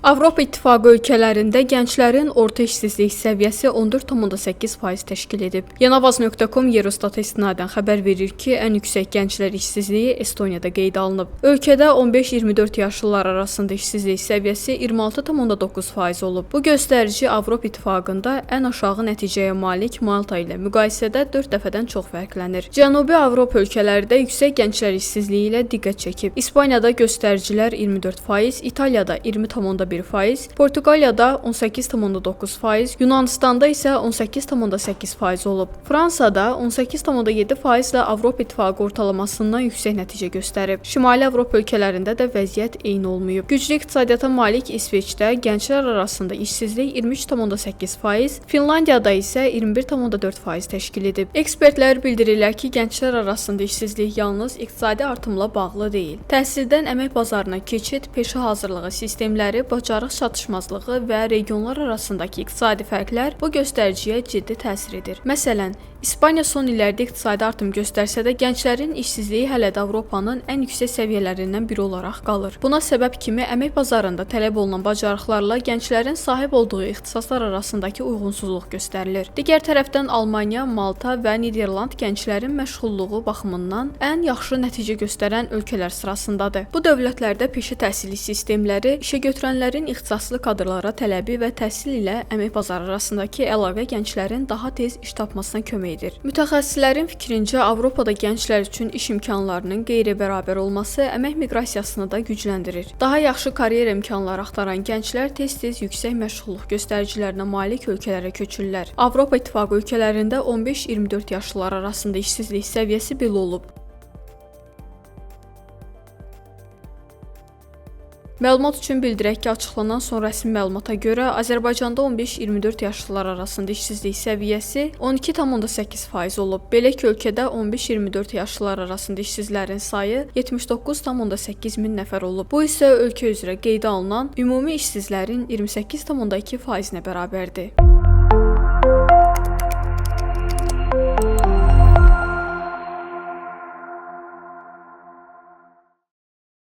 Avropa İttifaqı ölkələrində gənclərin orta işsizlik səviyyəsi 14,8% təşkil edib. Yenavaz.com Eurostata istinadən xəbər verir ki, ən yüksək gənclər işsizliyi Estoniyada qeydə alınıb. Ölkədə 15-24 yaşlılar arasında işsizlik səviyyəsi 26,9% olub. Bu göstərici Avropa İttifaqında ən aşağı nəticəyə malik Malta ilə müqayisədə 4 dəfədən çox fərqlənir. Cənubi Avropa ölkələri də yüksək gənclər işsizliyi ilə diqqət çəkib. İspaniyada göstəricilər 24%, İtaliyada 20,1%, Portuqaliyada 18,9%, Yunanıstanda isə 18,8% olub. Fransada 18,7% ilə Avropa İttifaqı ortalamasından yüksək nəticə göstərib. Şimali Avropa ölkələrində də vəziyyət eyni olmayıb. Güclü iqtisadiyyata malik İsveçdə gənclər arasında işsizlik 23,8%, Finlandiyada isə 21,4% təşkil edib. Ekspertlər bildirirlər ki, gənclər arasında işsizlik yalnız iqtisadi artımla bağlı deyil. Təhsildən əmək bazarına keçid, peşə hazırlığı sistemləri, bacarıq çatışmazlığı və regionlar arasındakı iqtisadi fərqlər bu göstəriciyə ciddi təsir edir. Məsələn, İspaniya son illərdə iqtisadi artım göstərsə də, gənclərin işsizliyi hələ də Avropanın ən yüksək səviyyələrindən biri olaraq qalır. Buna səbəb kimi əmək bazarında tələb olunan bacarıqlarla gənclərin sahib olduğu ixtisaslar arasındakı uyğunsuzluq göstərilir. Digər tərəfdən Almaniya, Malta və Niderland gənclərin məşğulluğu baxımından ən yaxşı nəticə göstərən ölkələr sırasındadır. Bu dövlətlərdə peşə təhsili sistemləri, işə götürənlərin ixtisaslı kadrlara tələbi və təhsil ilə əmək bazarı arasındakı əlaqə gənclərin daha tez iş tapmasına kömək edir. Mütəxəssislərin fikrincə, Avropada gənclər üçün iş imkanlarının qeyri-bərabər olması əmək miqrasiyasını da gücləndirir. Daha yaxşı karyera imkanları axtaran gənclər tez-tez yüksək məşğulluq göstəricilərinə malik ölkələrə köçürlər. Avropa İttifaqı ölkələrində 15-24 yaşlılar arasında işsizlik səviyyəsi belə olub. Məlumat üçün bildirək ki, açıqlanan son rəsmi məlumata görə Azərbaycanda 15-24 yaşlılar arasında işsizlik səviyyəsi 12,8% olub. Belə ki, ölkədə 15-24 yaşlılar arasında işsizlərin sayı 79,8 min nəfər olub. Bu isə ölkə üzrə qeydə alınan ümumi işsizlərin 28,2%-nə bərabərdir.